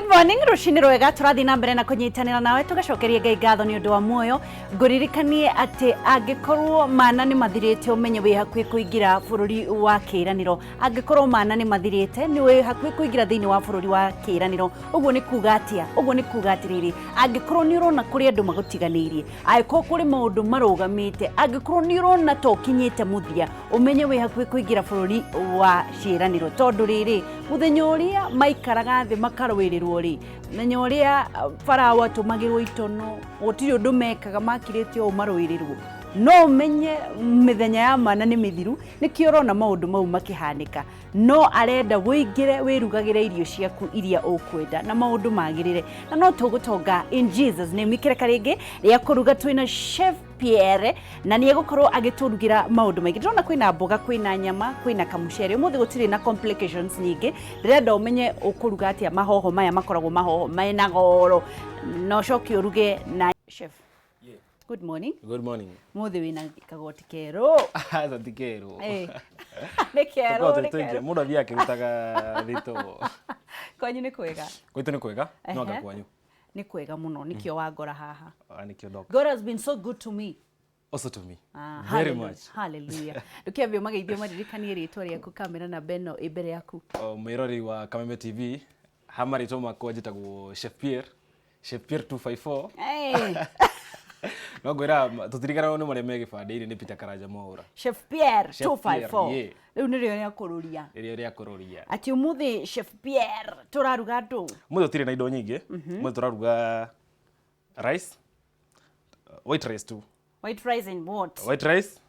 Good morning, rũcinĩ rwega. Tũrathiĩ na mbere na kũnyitanĩra nawe tũgacokeria Ngai ngatho nĩ ũndũ wa muoyo. Ngũririkanie atĩ angĩkorwo mana nĩ mathirĩte, ũmenye wĩ hakuhĩ kũingĩra bũrũri wa kĩĩranĩro. Angĩkorwo mana nĩ mathirĩte, nĩ wĩ hakuhĩ kũingĩra thĩinĩ wa bũrũri wa kĩĩranĩro. Ũguo nĩ kuga atĩa? Ũguo nĩ kuga atĩrĩrĩ, angĩkorwo nĩ ũrona kũrĩ andũ magũtiganĩirie, angĩkorwo kũrĩ maũndũ marũgamĩte, angĩkorwo nĩ ũrona ta ũkinyĩte mũthia, ũmenye wĩ hakuhĩ kũingĩra bũrũri wa ciĩranĩro. Tondũ rĩrĩ, mũthenya ũrĩa maikaraga thĩ makarũĩrĩrwo rĩ, mũthenya ũrĩa Farao atũmagĩrwo itono, gũtirĩ ũndũ mekaga, makirĩte ũũ marũĩrĩrwo. No ũmenye mĩthenya ya mana nĩ mĩthiru, nĩkĩo ũrona maũndũ mau makĩhanĩka. No arenda ũingĩre wĩrugagĩre irio ciaku iria ũkwenda na maũndũ magĩrĩre, na no tũgũtonga in Jesus name. Ikereka rĩngĩ rĩa kũruga twĩna Chef Pierre, na nĩ egũkorwo agĩtũrugĩra maũndũ maingĩ. Ndĩrona kwĩna mboga, kwĩna nyama, kwĩna kamucere. Ũmũthĩ gũtirĩ na complications nyingĩ. Ndĩrenda ũmenye ũkũruga atĩa mahoho maya makoragwo mahoho mena goro, na ũcoke ũruge na chef. Yeah. Good morning. Good morning. Mũthĩ wĩna kagoti kerũ. Aca ti kerũ. Nĩ kerũ. Tũkoragwo nĩ twĩ tũingĩ. Kerũ. Mũndũ athiaga akĩrutaga thito. Kwanyu nĩ kwega? Gwitũ nĩ kwega, no anga kwanyu? Nĩ kwega mũno, nĩkĩo wangora haha. Ah, nĩkĩo ndoka. God has been so good to me. Also to me. Ah, Very hallelujah. much. Hallelujah. Ndũkĩambie ũmageithio, maririkanie rĩtwa rĩaku, kamera na beno ĩ mbere yaku. O, mwĩroreri wa Kameme TV, ha marĩtwa makwa njĩtagwo Chef Pierre, Chef Pierre 254. Hey, No ngwĩra tũtiriganagwo nĩ marĩa me gĩbandĩ-inĩ, nĩ Peter Karanja Mwaũra. Chef Pierre. Chef Pierre, 254. Yeah. Rĩu nĩrĩo rĩa kũrũria. Rĩrĩa rĩa kũrũria. Atĩ ũmũthĩ, Chef Pierre, tũraruga ndũ? Mũthĩ ũtirĩ na indo nyingĩ. Mũthĩ tũraruga rice, white rice tu. White rice and what? White rice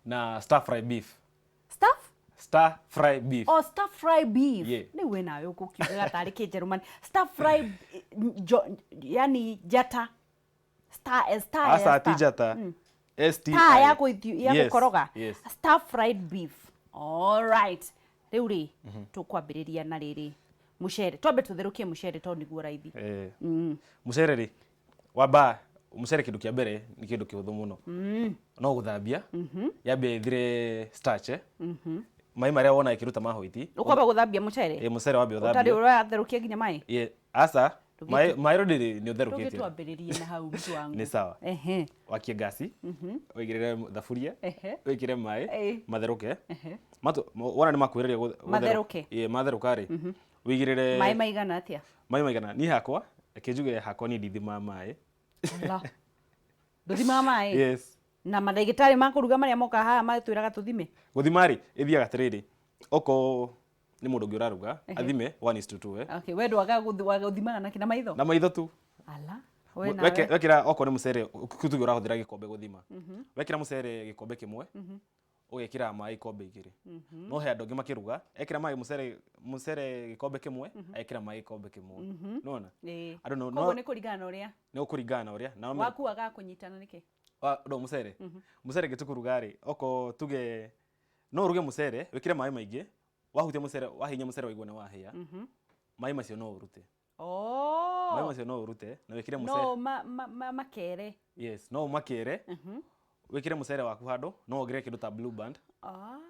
na stir fry beef. Stuff? Stir fry beef. Oh, stir fry beef. Yeah. Rĩu we nawe ũkũkiugaga tarĩ kĩnjerumani. Stir fry jo, yani njata. Star, star, ya Asa ti star. njata. S T Star I. ya ya Yes, gũkoroga. Yes. Stir fried beef. All right. Rĩu rĩ, tũkwambĩrĩria na rĩrĩ. Mũcere. Twambe tũtherũkie mũcere tondũ nĩguo raithi. Eh. Mũcere rĩ, wamba mũcere kĩndũ kĩa mbere nĩ kĩndũ kĩhũthũ mũno. No gũthambia. Yambe ĩthire starch, eh. Maĩ marĩa wona ĩkĩruta ma hwaiti. Ũkwamba gũthambia mũcere? Ĩ, mũcere wambe Ũtarĩ ũthambie. ũratherũkia nginya maĩ? Ĩ, aca, maĩ maĩ already nĩ ũtherũkĩtie. Tũgĩtwambĩrĩrie na hau, mtu wangu. Nĩ sawa. Wakie ngasi, ũigĩrĩre thaburia, wĩkĩre maĩ, matherũke. Wona nĩ makuhĩrĩria Matherũke. Ĩ, matherũka rĩ, ũigĩrĩre. Maĩ maigana atĩa? Maĩ maigana? Niĩ hakwa, reke njuge hakwa niĩ ndithimaga maĩ. Allah. Ndũthimaga maĩ? Yes. Na mandagĩtarĩ ma kũruga marĩa mokaga haha matwĩraga tũthime. Gũthima rĩ, ĩthiaga atĩrĩrĩ, okorwo nĩ mũndũ ũngĩ ũraruga, athime 1:2, eh. Okay, we ndwaga gũthimaga nakĩ, na maitho? Na maitho tu. Ala. We nawe. Wekĩra okorwo nĩ mũcere, tuge ũrahũthĩra gĩkombe gũthima. Wekĩra mũcere gĩkombe kĩmwe, ũgekĩra maĩ ikombe 2. No he andũ angĩ makĩruga, ekĩra maĩ mũcere gĩkombe kĩmwe, ekĩra maĩ gĩkombe kĩmwe. Nĩwona? Ĩĩ. Andũ no Koguo nĩ kũringana na ũrĩa. Nĩ ũkũringana na ũrĩa. Na Waku wagaga kũnyitana nĩkĩ? No mũcere. Mũcere ngĩtũkũruga rĩ, okorwo tuge no ũruge mũcere, wĩkĩre maĩ maingĩ, wahutia mũcere, wahihinya mũcere waigua nĩ wahĩa, maĩ macio no ũrute. Maĩ macio no ũrute na wĩkĩre mũcere. No makere. Yes, no ũmakere. Wĩkĩre mũcere waku handũ, no wongerere kĩndũ ta Blue Band.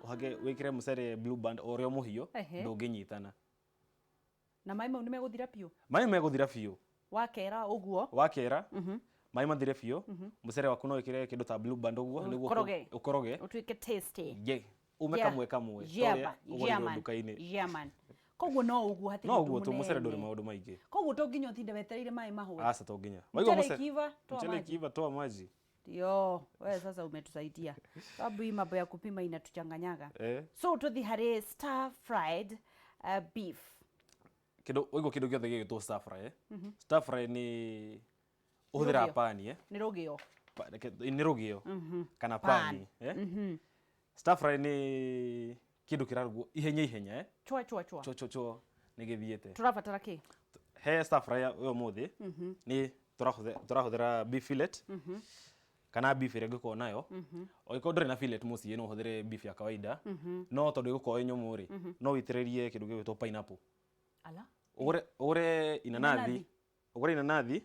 Ũhake wĩkĩre mũcere Blue Band o ũrĩa mũhiũ, ndũngĩnyitana. Na maĩ mau nĩ megũthira biũ? Maĩ megũthira biũ. Wakera ũguo? Wakera, maĩ mathire biũ, mũcere waku no wĩkĩre kĩndũ ta Blue Band ũguo nĩguo Ũkoroge. Ũkoroge. Ũtuĩke tasty. Yeah. Ume kamwe kamwe. Ta ũrĩa ũgũrĩirwo nduka-inĩ. Yeah, man. Koguo no ũguo, hatirĩ No ũndũ ũguo tu, mũcere ndũrĩ mũnene. maũndũ maingĩ. Koguo to nginya ũtinde wetereire maĩ mahũe. Aca, to nginya. Waigua Mchele mũcere. ikiiva, toa Mchele maji. ikiiva, toa maji. Yo, wewe sasa umetusaidia. Sababu hii mambo ya kupima inatuchanganyaga. Eh. So tuthi harĩ stir fried beef. Kĩndũ waigua kĩndũ gĩothe gĩgĩtwo stir fry, eh? Stir fry nĩ ũhũthĩraga Rũgĩo. pani, eh? Nĩ rũgĩo. Nĩ rũgĩo kana Pan. pani, eh? Stir fry nĩ kĩndũ kĩrarugwo ihenya ihenya, eh? Chwa chwa chwa. Cho cho cho nĩ gĩthiĩte. Tũrabatara kĩ? He stir fry ya ũmũthĩ nĩ tũrahũthĩra beef fillet kana beef ĩrĩa ũngĩkorwo nayo. Angĩkorwo ndũrĩ na fillet mũciĩ, no ũhũthĩre beef ya kawaida, no tondũ ĩgũkorwo ĩ nyũmũ rĩ, no wĩitĩrĩrie kĩndũ gĩgwĩtwo pineapple. Ala. Ũgũre inanathi. Inanathi. Ũgũre inanathi,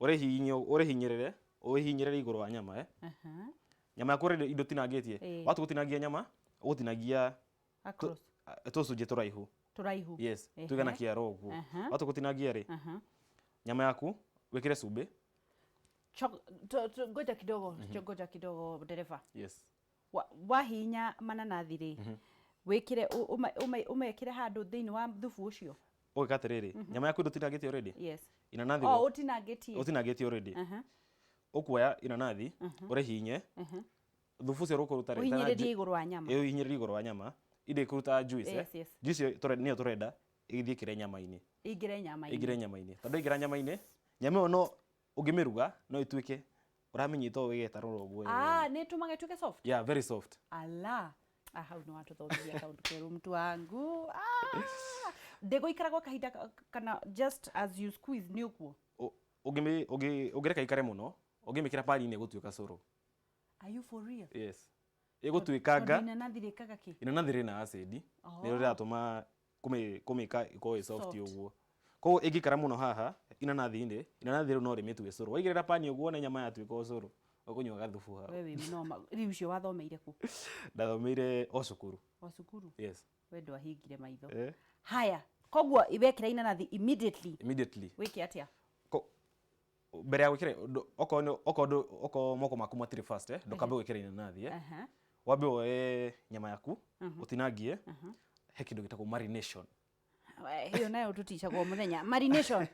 ũrĩhihinye, ũrĩhinyĩrĩre, ũrĩhinyĩrĩre igũrũ wa nyama, eh. Nyama yaku already indo ũtinangĩtie. Watua gũtinangia nyama, ũgũtinagia Across. Tũcunjĩ tũraihu. Tũraihu. Yes. Ehe. Tuige na kĩara ũguo. Aha. Watu gũtinangia rĩ, Aha. nyama yaku wĩkĩre cumbĩ. Ngoja kidogo, ngoja kidogo dereva. Yes. Wahinya mananathi rĩ, wĩkĩre ũmekĩre handũ thĩinĩ wa thubu ũcio. Ũgĩka atĩrĩrĩ, nyama yaku ndũtinangĩtie already? Yes. Inanathi. Oh, ũtinangĩtie. Ũtinangĩtie already. Aha. Ũkuoya inanathi ũrĩhinye, thubu ũcio rũkũruta rĩ, Ũhinyĩrĩrie igũrũ wa nyama. ĩ ũhinyĩrĩrie igũrũ wa nyama, inde ĩkũruta juice, eh? Yes, yes. Juice ĩyo nĩyo tũrenda ĩgĩthiĩ ĩkĩre nyama-inĩ. Ingĩre nyama-inĩ. Ĩingĩre nyama-inĩ, tondũ ĩingĩra nyama-inĩ, nyama ĩyo no ũngĩmĩruga no ĩtuĩke ũramĩnyita ũũ ĩgetarũra ũguo. Ah, nĩ ĩtũmaga ĩtuĩke soft. Yeah, very soft. Ala. Ah, hau nĩ watũthomithia kaũndũ kerũ mtu wangu. Ah! Ndĩgũikara gwa kahinda kana just as you squeeze nĩ ũguo. Ũngĩreka ikare mũno, ũngĩmĩkĩra pani-inĩ ĩgũtuĩka cũrũ. Are you for real? Yes. Ĩgũtuĩkanga. Tondũ inanathi rĩkaga kĩ? Inanathi rĩna acid, nĩrĩo rĩratũma kũmĩka ĩkorwo ĩ soft Soft. ũguo. Koguo ĩngĩikara mũno haha inanathi-inĩ, inanathi rĩu no rĩmĩtue cũrũ. Waigĩrĩra pani ũguo wone nyama yatuĩka ũcũrũ, ũkũnyua gathubu hau. We wĩ mũnoma. Rĩu ũcio wathomeire kũ? Ndathomeire o cukuru. O cukuru? Yes. We ndwahingire maitho. Eh. Haya, koguo wekĩra inanathi immediately. Immediately. Wĩke atĩa? Mbere ya gwĩkĩra, okorwo moko maku matirĩ fast, eh, ndũkambe gwĩkĩra inanathi, eh. Aha. Wambe woe nyama yaku, ũtinangie, he kĩndũ gĩtagwo marination. We, hiyo nayo tũticagwo mũthenya. Marination.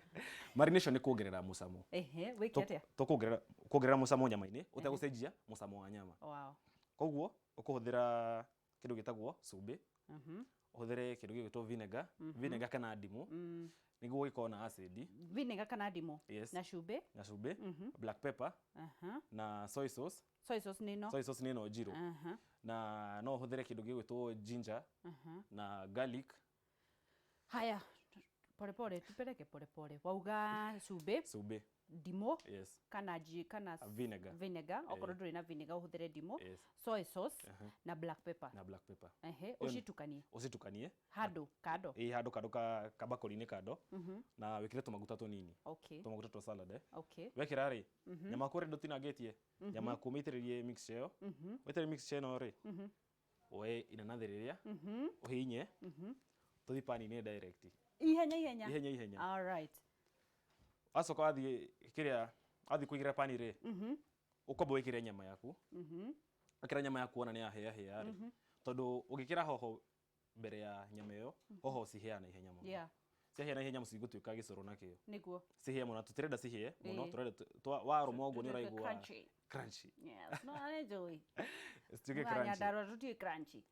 Marination nĩ kuongerera mũcamo. Ehe, wĩke atĩa? Tũkuongerera kuongerera mũcamo nyama-inĩ, ũtegũcenjia mũcamo wa nyama. Wow. Koguo ũkũhũthĩra kĩndũ gĩtagwo cumbĩ, ũhũthĩre kĩndũ gĩgwĩtwo vinegar, vinegar kana ndimũ, nĩguo gĩkorwo na acid. Vinegar kana ndimũ. Yes. Na cumbĩ. Na cumbĩ, black pepper, Aha. na soy sauce. Soy sauce nĩ ĩno. Soy sauce nĩ ĩno njirũ. Aha. Na no ũhũthĩre kĩndũ gĩgwĩtwo ginger na garlic. Haya, pole pole, tupeleke pole pole. Wauga cumbĩ, Cumbĩ. ndimũ, Yes. kana kana Vinegar. Vinegar, okorwo ndũrĩ na vinegar ũhũthĩre ndimũ. Yes. Soy sauce na black pepper. Na black pepper. Ehe, ũcitukanie. Ũcitukanie. Handũ kando. Ĩ handũ kando kabakũri-inĩ kando. Na wĩkĩre tũmaguta tũnini. Okay. Tũmaguta twa salad, eh. Okay. Wekĩra rĩ, nyama yaku already ndũtinangĩtie, nyama yaku ũmĩitĩrĩrie mixture ĩyo. Waitĩrĩria mixture ĩno rĩ, woe inanathi rĩrĩa, ũhinye, tũthiĩ pani-inĩ direct. Ihenya ihenya. Ihenya ihenya. All right. Wacoka wathiĩ kĩrĩa, wathiĩ kũigĩrĩra pani rĩ, ũkwamba wĩkĩre nyama yaku. Wekĩra nyama yaku wona nĩ yahĩa hĩa rĩ, tondũ ũngĩkĩra hoho mbere ya nyama ĩyo, hoho cihĩaga na ihenya mũno. Yeah. Ciahĩa na ihenya cigũtuĩka gĩcũrũ nakĩo. Nĩguo. Cihĩe mũno, tũtirenda cihĩe mũno, Ĩĩ. tũrenda warũma ũguo nĩ Tũtuĩke ũraigua crunchy. Crunchy. Yes, no nĩ njũĩ. Cituĩke crunchy. Nyandarua tũtiũĩ crunchy.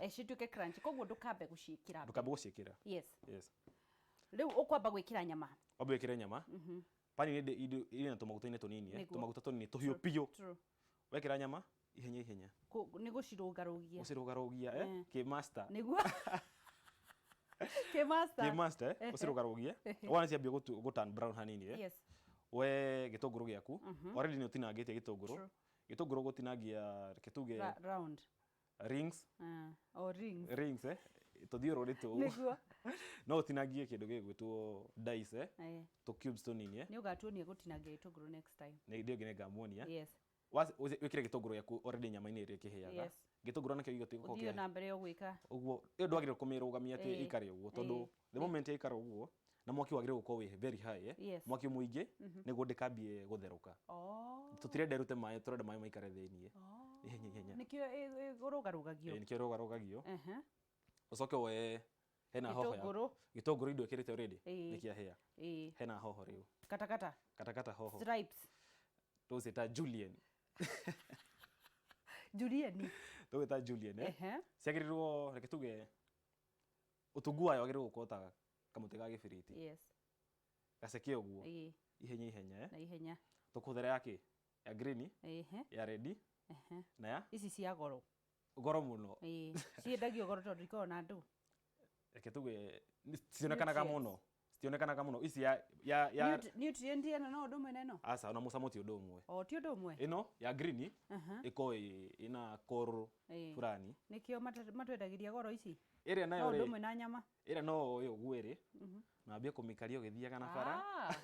Eh, cituĩke crunchy. Koguo ndũkambe gũciĩkĩra mbere. Ndũkambe gũciĩkĩra. Yes. Yes. Rĩu ũkwamba gwĩkĩra nyama. Wambe wĩkĩre nyama. Pani nĩ ĩrĩ na tũmaguta-inĩ tũnini, eh? Nĩguo. Tũmaguta tũnini tũhiũ biũ. True. Wekĩra nyama ihenya ihenya. Nĩ gũcirũgarũgia. Ũcirũgarũgia, eh? Kĩ master. Nĩguo. Kĩ master. Kĩ master, eh? Ũcirũgarũgie. Wona ciambia gũ turn brown hanini, eh? Yes. We gĩtũngũrũ gĩaku. Already nĩ ũtinangĩtie gĩtũngũrũ. True. Gĩtũngũrũ gũtinangia, reke tuge Round. Rings. O rings. Rings, eh? Tũthiũrũrĩ tũu. Nĩguo. No ũtinangie kĩndũ gĩgwĩtwo dice, eh? Eh. Tũ cubes tũnini, eh? Nĩ ũgatuonia gũtinangia gĩtũngũrũ next time. Nĩ ndĩ ũngĩ nĩngamuonia. Yes. Wĩkĩre gĩtũngũrũ gĩaku already nyama-inĩ ĩrĩa ĩkĩhĩaga. Yes. Gĩtũngũrũ nakĩo gĩbatiĩ gũkorwo Ũthiĩ kĩa na mbere ũgwĩka. Ũguo, ĩyo ndwagĩrĩirwo kũmĩrũgamia atĩ Ĩĩ. ĩikare ũguo, tondũ Ĩĩ. the moment yaikara ũguo, na mwaki wagĩrĩirwo gũkorwo wĩ very high, eh? Yes. Mwaki mũingĩ, nĩguo ndĩkambie gũtherũka. Oh. Tũtirenda ĩrute maĩ, tũrenda maĩ maikare thĩiniĩ. Ihenya ihenya. Nĩkĩo ĩrũgarũgagio. Ĩĩ, nĩkĩo ĩrũgarũgagio. Aha. Ũcoke woe hena hoho yaku. Gĩtũngũrũ. Gĩtũngũrũ indo ĩkĩrĩte already. Ĩĩ. Nĩkĩahĩa. Ĩĩ. Hena hoho rĩu. Katakata. Katakata hoho. Stripes. Tũgũciĩta Julian. Julian. Tũgwĩta Julian, eh? Ehe. Ciagĩrĩirwo, reke tuge, ũtungu wayo wagĩrĩirwo gũkorwo ta kamũtĩ ga gĩbiriti. Yes. Gaceke ũguo. Ĩĩ. Ihenya ihenya, eh? Na ihenya. Tũkũhũthĩra ya kĩ? Ya green, Ehe. ya red, Ehe. na ya Ici cia goro. Goro mũno. Ĩĩ. Ciendagio goro tondũ ikoragwo na ndũ. Reke tuge citionekanaga Nutrients. mũno. Citionekanaga mũno. Ici ya Nutrient ĩno no ũndũ ũmwe na ĩno? Aca, ona mũcamo ti ũndũ ũmwe. O ti ũndũ ũmwe? Ĩno ya green Aha. ĩkoragwo ĩna korũ Ĩĩ. fulani. Nĩkĩo matwendagĩria goro ici? Ĩrĩa nayo No ũndũ rĩ, ũmwe na nyama. Ĩrĩa no ũyũ ũguo ĩrĩ, na wambie kũmĩikaria ũgĩthiaga na bara. Ah.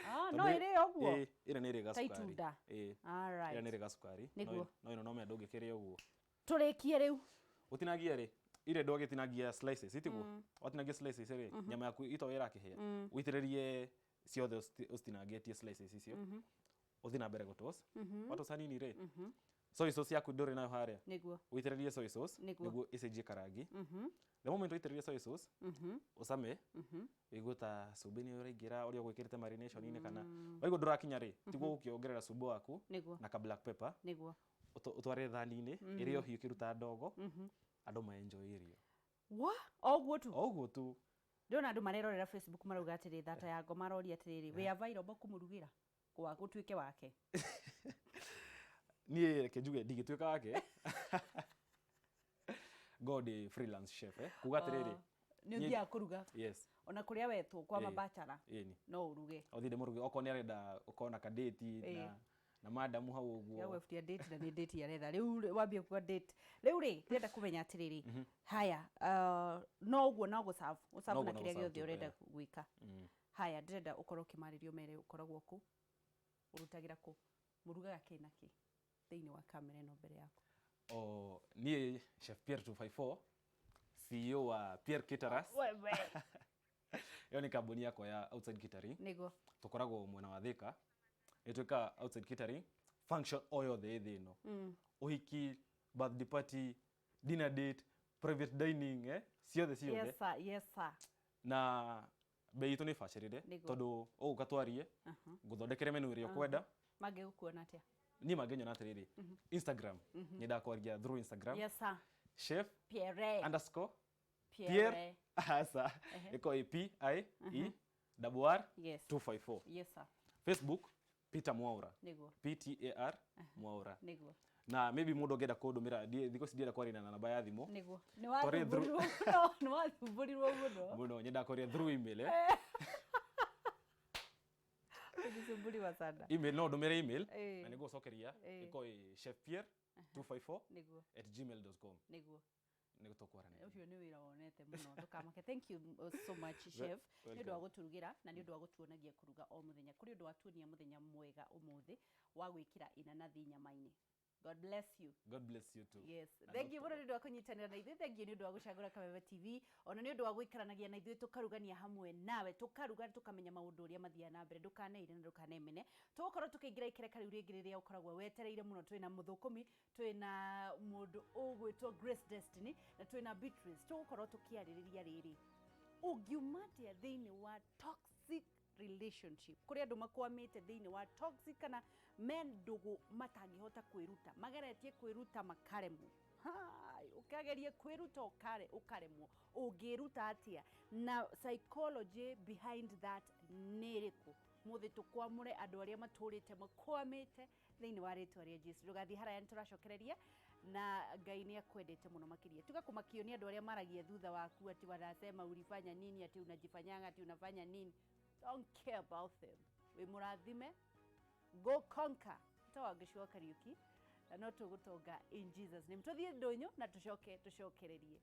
Ah, no Tondũ ĩrĩo ũguo? Ĩĩ, ĩrĩa nĩ ĩrĩ Ta gacukari. itunda. Ĩĩ. All Ĩrĩa nĩ right. ĩrĩ gacukari. Nĩguo. No ĩno no menya ndũngĩkĩrĩa ũguo. Tũrĩkie rĩu. Ũtinagia rĩ, Ire ndwagĩtinangia slices itiguo watinangia slices rĩ, nyama yaku ito ĩrakĩhĩa, ũitĩrĩrie ciothe ũcitinangĩtie slices icio, ũthiĩ na mbere gũtoast. Watoast hanini rĩ, soy sauce yaku ndũrĩ nayo harĩa? Nĩguo. Ũitĩrĩrie soy sauce. Nĩguo. Nĩguo ĩcenjie karangi. The moment ũitĩrĩrie soy sauce, ũcame ũigue ta cumbĩ nĩ ũraingĩra ũrĩa ũgwĩkĩrĩte marination-inĩ, kana waigua ndũrakinya rĩ, tiguo ũkĩongerera cumbĩ waku na ka black pepper. Ũtware thani-inĩ ĩrĩa hiũ ĩkĩruta ndogo, andũ ma-enjoy irio. Wa o ũguo tu? O ũguo tu. Ndĩrona andũ marerorera Facebook marauga atĩrĩ, thata ya ngoma aroria atĩrĩrĩ, wĩ available kũmũrugĩra kwa gũtuĩke wake? Niĩ reke njuge ndingĩtuĩka wake, ngo ndĩ freelance chef, eh? Kuga atĩrĩrĩ, Nĩ ũthiaga kũruga? Yes. Ona kũrĩa wetwo kwa mabachara? Ĩni. No ũruge? Ũthiĩ ndĩmũruge okorwo nĩ arenda ũkorwo na kadate na madamu hau Ya ũguo. Gwebutia date na nĩ date aretha rĩu, wambie kuga date rĩu rĩ, ndĩrenda kũmenya atĩrĩrĩ, haya, no ũguo no gũserve ũserve No na ũguo no kĩrĩa gũserve gĩothe tu, ũrenda gwĩka. Haya, ndĩrenda ũkorwo ũkĩmarĩria ũmere ũkoragwo kũ, ũrutagĩra kũ, mũrugaga kĩ na kĩ thĩinĩ wa kamera ĩno mbere yaku. O niĩ Chef Pierre 254, CEO wa Pierre Caterers. Wewe. Ĩyo nĩ kambuni yakwa ya outside catering. Tũkoragwo mwena wa Thika. Nĩ twĩkaga outside catering function o yothe ĩ thĩ ĩno, ũhiki, birthday party, dinner date, private dining, eh? Ciothe ciothe. Yes sir, yes sir. Na bei itũ nĩ bacĩrĩre, tondũ ũgũka twarie, ngũthondekere menu ĩrĩa ũkwenda. Mangĩgũkuona atĩa? Niĩ mangĩnyona atĩrĩrĩ, Instagram, nyendaga kwaria through Instagram. Yes sir. Chef Pierre underscore Pierre. Pierre, asa ĩko ĩ P I E double R 254. Yes sir. Facebook, Peter Mwaura. P T A R Mwaura. Na maybe mũndũ angĩenda kũndũmĩra, thikũ ici ndienda kwaria na namba ya thimũ. Nĩ Twarie wathumbũrirwo mũno, nĩ wathumbũrirwo mũno. Mũno, nyendaga kwaria through email, eh? Ulisumbuliwa sana. Email, no ndũmĩre email na nĩngũgũcokeria. Ĩko ĩ chef pierre 254 @gmail.com. Nĩguo tũkwaranĩria. Ũcio nĩ wĩra wonete mũno, ndũkamake. Thank you so much, chef, nĩ ũndũ wa gũtũrugĩra na nĩ ũndũ wa gũtuonagia kũruga o mũthenya. Kũrĩ ũndũ watuonia mũthenya mwega ũmũthĩ wa gwĩkĩra inanathi nyama-inĩ. God bless you. God bless you too. Yes. Na Thank you no mũno nĩ ũndũ wa kũnyitanĩra na ithuĩ. Thank you nĩ ũndũ wa gũcagũra Kameme TV. Ona nĩ ũndũ wa gũikaranagia na ithuĩ, tũkarugania hamwe nawe, tũkaruga, tũkamenya maũndũ ũrĩa mathiaga na mbere. Ndũkaneire na ndũkanemene. Tũgũkorwo tũkĩingĩra ikereka rĩu rĩngĩ rĩrĩa ũkoragwo wetereire mũno. Twĩna mũthũkũmi, twĩna mũndũ ũgwĩtwo Grace Destiny na twĩna Beatrice. Tũgũkorwo tũkĩarĩrĩria rĩrĩ, ũngiuma atĩa thĩinĩ wa toxic relationship? Kũrĩ andũ makwamĩte thĩinĩ wa toxic kana me ndũgũ matangĩhota kwĩruta, mageretie kwĩruta makaremwo. Hai, ũkageria kwĩruta ũkaremwo, ũngĩruta atĩa? Na psychology behind that nĩ ĩrĩkũ? Mũthĩ tũkwamũre andũ arĩa matũrĩte makwamĩte thĩinĩ wa rĩtwa rĩa Jesu. Ndũgathiĩ haraya, nĩ tũracokereria na Ngai nĩ akwendete mũno makĩria. Tiga kũmakio nĩ andũ arĩa maragia thutha waku ati wanasema ulifanya nini, ati unajifanyanga, ati unafanya nini. Don't care about them. Wĩ mũrathime, go conquer. Ta Wangeci wa Kariuki na no tũgũtonga in Jesus name. Tũthiĩ ndũnyũ na tũcoke tũcokererie.